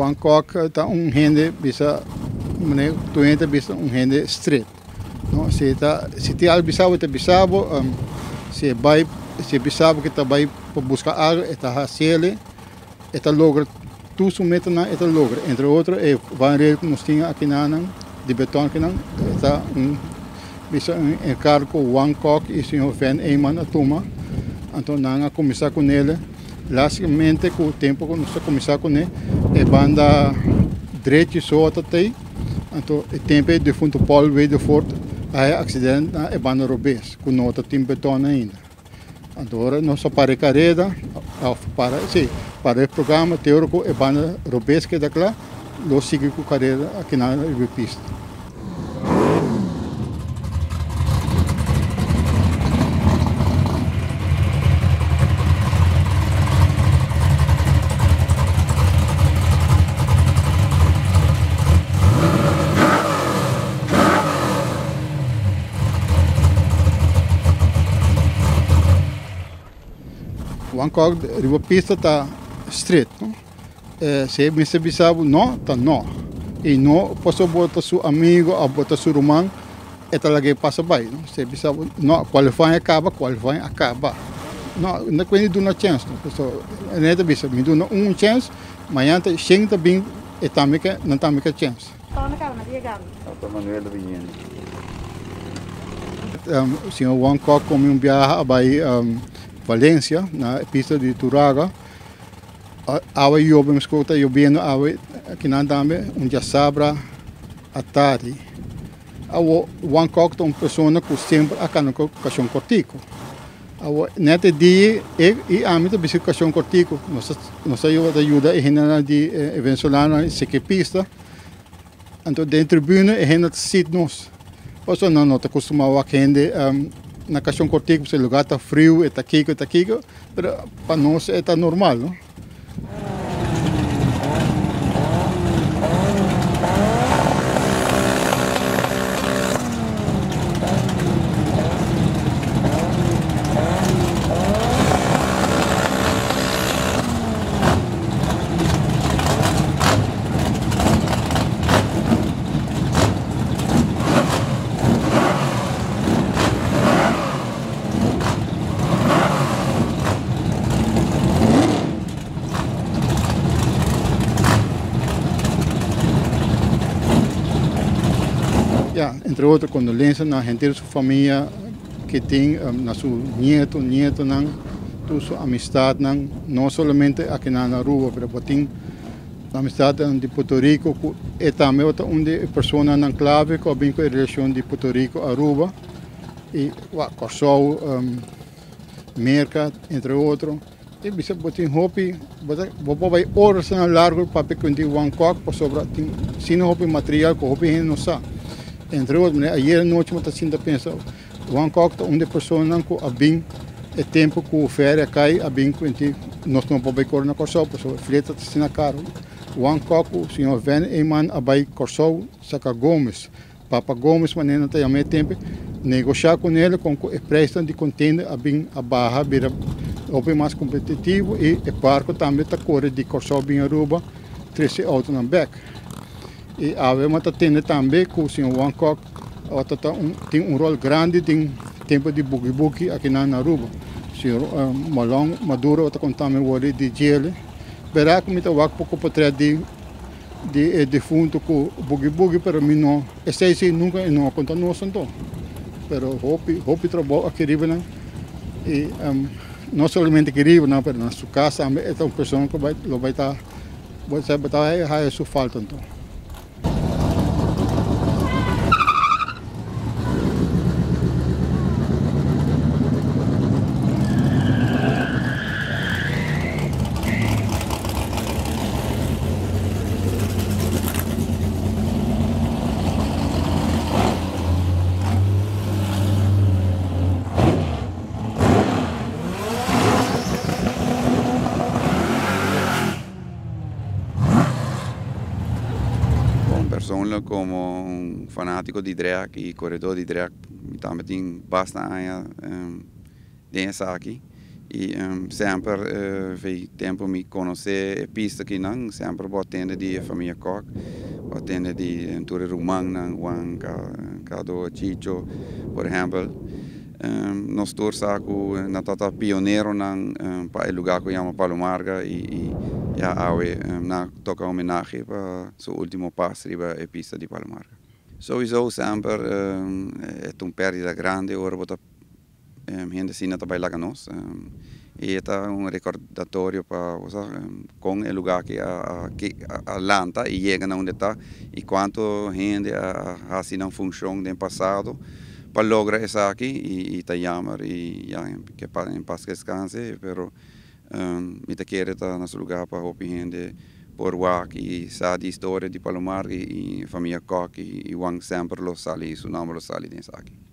Juan Kok ta un hende bisa mane tur hende ta bisa un hende stret no si ta si tin algu bisa bo e ta bisa bo si e bai si e bisa bo ke ta bai pa buska algu e ta hasiel e ta logra tur su metanan e ta logra entre otro e vangrail ku nos tin akinanan di beton akinan e ta un bisa un enkargo ku Juan Kok i señor Van Eman a tuma anto nan a kuminsá kunel. Lastimamente ku tempu ku nos a kuminsá kuné e banda drechi so a ta tei, anto e tempu ei defuntu Paul Wedervoort a haña aksident na e banda robes ku no ta tin beton ainda. Anto ora nos a para e kareda òf para si para e programa te ora ku e banda robes keda kla lo sigui ku kareda akinan riba e pista. Wan kòk riba pista ta stret. Si e mester bisa bo no, ta no. I no pasobra bo ta su amigo of bo ta su ruman e ta laga e pasa bai. Si e bisa bo no, qualifying a kaba, qualifying a kaba. No, no kuende duna chèns. Pasobra e ta bisa mi duna un chèns, mañana ta shen ta bin e tambe ke nan tambe ke chèns. Señor Juan Kok komi un biaha a bai Valencia na e pista di Turaga. Awe yobe mesco ta yobiendo awe akinan tambe un diasabra atardi. Awo Juan Kok ta un persona cu semper a cana cu cacion cortico. Awo net e dia e y ami ta bisti cacion cortico. Nos ta yuda e hendenan di e venezolanonan seki pista. Anto den tribuna e hende ta sit nos. Pasobra nan no ta costuma wak hende na cacion cortico pasobra e lugar ta friu e ta kiko e ta kiko. Pero pa nos e ta normal no. Ya, entre otro condolencia na henter su famia que tin, na su nieto, nietonan, tur su amistadnan, no solamente aki na Aruba, pero bo tin amistadnan di Puerto Rico cu e tambe ta un di e personanan clave cu a bin cu e relacion di Puerto Rico-Aruba. I wak Kòrsou, Merka, entre otro. I bisa bo tin hopi, bo ta bo por bai orasnan largu papia ku di Juan Kok pasobra tin asina hopi material ku hopi hende no sa. Entre otro, manera ayer anochi mi ta sinta pensa Juan Kok ta un di e personanan ku a bin e tempu ku feria kai a bin ku inti nos no por bai kore na Kòrsou pasobra fleta ta asina karu. Juan Kok ku señor Van Eman a bai Kòrsou saka Gomez. Papa Gomes manera nan ta yama e tempe, negoshá ku nel kon ku e preisnan di kontender a bin a baha bira hopi mas kompetitivo i e barko tambe ta kore di Kòrsou bin Aruba trese e outonan bèk. I awe mi ta tende tambe ku señor Juan Kok ota ta un tin un ròl grandi den tempu di buki buki akinan na Aruba. Señor Malon Maduro ta konta mi wòrdu di djele. Bèrdat ku mi ta wak poko potrèt di. Di e defunto cu bugi bugi pero mi no esey si nunca e no a conta nos anto pero hopi hopi trabou aki riba nan y no solamente aki riba nan pero na su cas tambe e ta un persona cu bay lo bay ta bo ta haya su falta anto. Bon, persoonlijk como un fanatico di drag y corredor di drag, mi tambe tin basta aña den esaki. Y semper for tempo mi conoce e pista akinan, semper bo a tende di famia Kock, bo a tende di tur rumannan, Juan, Cado, Chicho, por ehempel. Nos tur sa cu nan tabata pioneronan pa e lugar cu yama Palo Marga y ya awe nan a toca homenahe pa su ultimo pas riba e pista di Palo Marga. Sowieso semper e un perdida grandi ora bo ta hende asina ta bay laga nos. Y ta un recordatorio pa con e lugar cu a lanta y yega na unda ta y cuanto hende a haci nan funcion den pasado pa logra esaki y ta jammer y ya, cu en paz descanse, pero mi ta kere ta na su lugar pa hopi hende por wak y sa di historia di Palo Marga y famia Kock y Juan semper lo sali, su nomber lo sali den esaki.